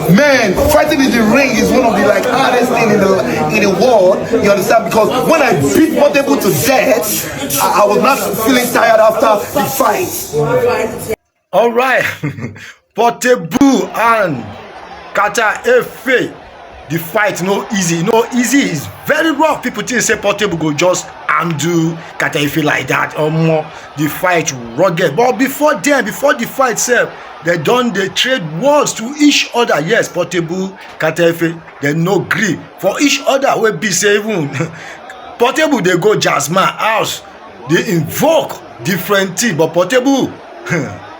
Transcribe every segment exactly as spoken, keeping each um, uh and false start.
Man, fighting in the ring is one of the, like, hardest thing in the in the world. You understand? Because when I beat Portable to death, I, I was not feeling tired after the fight. All right. Portable and Kata Efe. The fight no easy. No easy. It's very rough. People think say Portable go just undo Kata Efe like that. Um, the fight rugged. But before then, before the fight sef, they don dey trade words to each other. Yes, Portable, Kata Efe, they no gree for each other. Wey be say even Portable dey go Jazzman house, dey invoke different thing, but Portable,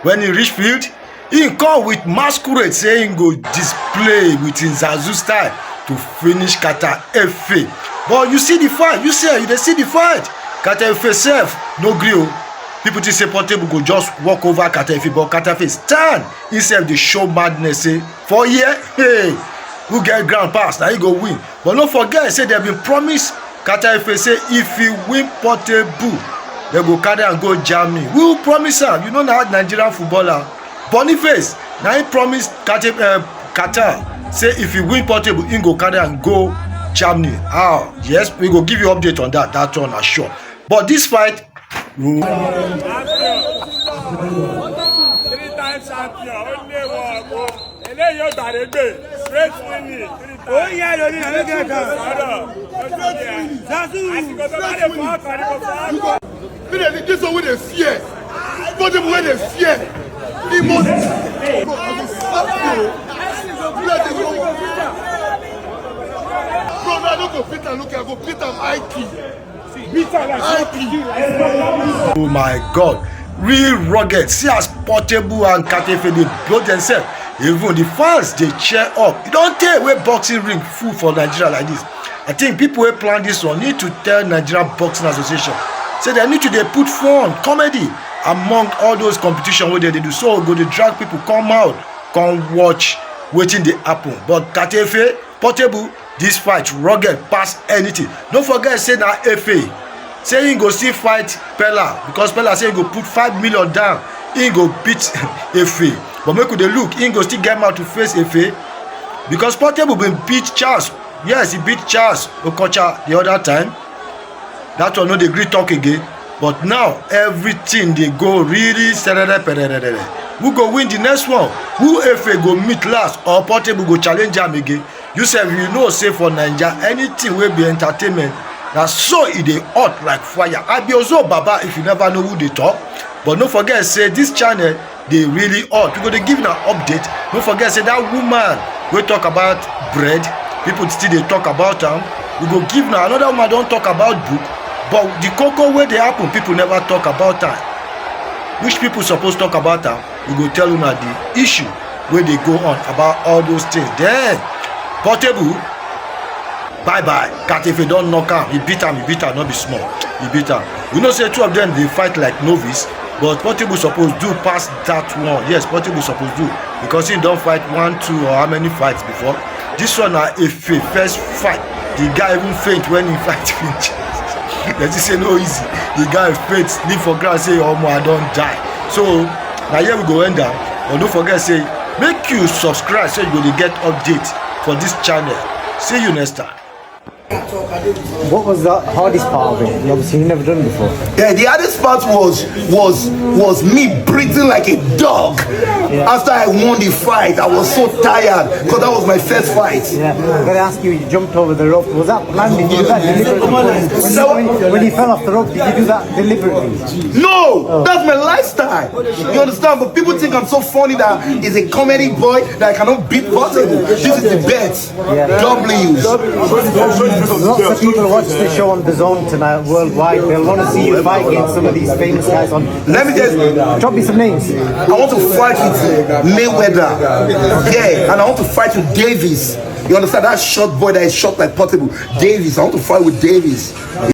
when he reach field, he come with masquerade, say he go display with him Zazu style to finish Kata Efe. But you see the fight, you see, you dey see the fight. Kata Efe sef no gree o. People think say Portable go just walk over Kata Efe, but Kata Efe stand himself, dey show madness, say, "For here, hey, who get ground pass, na he go win." But no forget say dem bin promise Kata Efe say if he win Portable, dem go carry am go Germany. Who promise am? You know na Nigerian footballer Boniface, na he promise Kata, uh, Kata say if he win Portable, he go carry am go Germany. Ah, yes, we go give you update on that. That one na sure. But this fight, Three times champion, only one. Eléyìí ò gbàdé gbé, straight winning, three times. Ó yẹ lórí ìlú gẹ̀ẹ́gà. Sọ̀rọ̀, ó ti yẹ. Zazu. Àsìkò tó bá lè fọ́ ọkàn ni kò fọ́ ọkàn. This one wey dey fear. Portable wey dey fear. He must. Bro, I go slap you. Bro, I no go fit am. Look, I go beat am high key. Oh my God, real rugged. See as Portable and Kata Efe dey blow themselves. Even the fans dey cheer up. E don tey wey boxing ring full for Nigeria like this. I think people wey plan this one need to tell Nigerian Boxing Association say they need to dey put fun, comedy among all those competition wey dem dey do, so e go dey drag people come out come watch wetin dey happen. But Kata Efe, Portable, this fight rugged pass anything. No forget say na Efe say he go still fight Pella, because Pella say he go put five million down, he go beat Efe. But make we dey look, he go still get mouth to face Efe, because Portable bin beat Charles. Yes, he beat Charles Okocha the other time. That one no dey gree talk again. But now everything dey go really serere perere. Who go win the next one? Who Efe go meet last, or Portable go challenge am again? You sef, you know say for Naija, anything wey be entertainment, na so e dey hot like fire. I be Ozo Baba, if you never know who dey talk. But no forget say this channel dey really hot. We go dey give una update. No forget say that woman wey talk about bread, people still dey talk about am. We go give una another woman don talk about book, but the koko wey dey happen, people never talk about am. Which people suppose talk about am? We go tell una the issue wey dey go on about all those things. Then Portable, bye bye. Kata Efe don knock am. He beat am, he beat am, no be small. He beat am. We know say two of them dey fight like novice, but Portable suppose do pass that one. Yes, Portable suppose do, because he don fight one, two, or how many fights before. This one na Efe first fight. The guy even faint when he fight finish. Dem say no easy. The guy faint, sleep for ground, say, "Omo, I don die." So na here we go end am. But no forget say make you subscribe so you go dey get update for this channel. See you next time. What was the hardest part of it? Obviously, you've never done it before. Yeah, the hardest part was was was me breathing like a dog. After I won the fight, I was so tired because that was my first fight. Yeah, I gotta ask you, you jumped over the rope. Was that planned? Did you do that deliberately? When, when, when you fell off the rope, did you do that deliberately? No, that's my lifestyle. You understand? But people think I'm so funny that is a comedy boy that I cannot beat Portable. This is the bet. Yeah. W's. Lots of people watch the show on the zone tonight worldwide. They'll want to see you fight against some of these famous guys on. Let me just. Drop me some names. I want to fight with Mayweather. Yeah, and I want to fight with Davis. You understand that short boy that is short like Portable? Davis. I want to fight with Davis.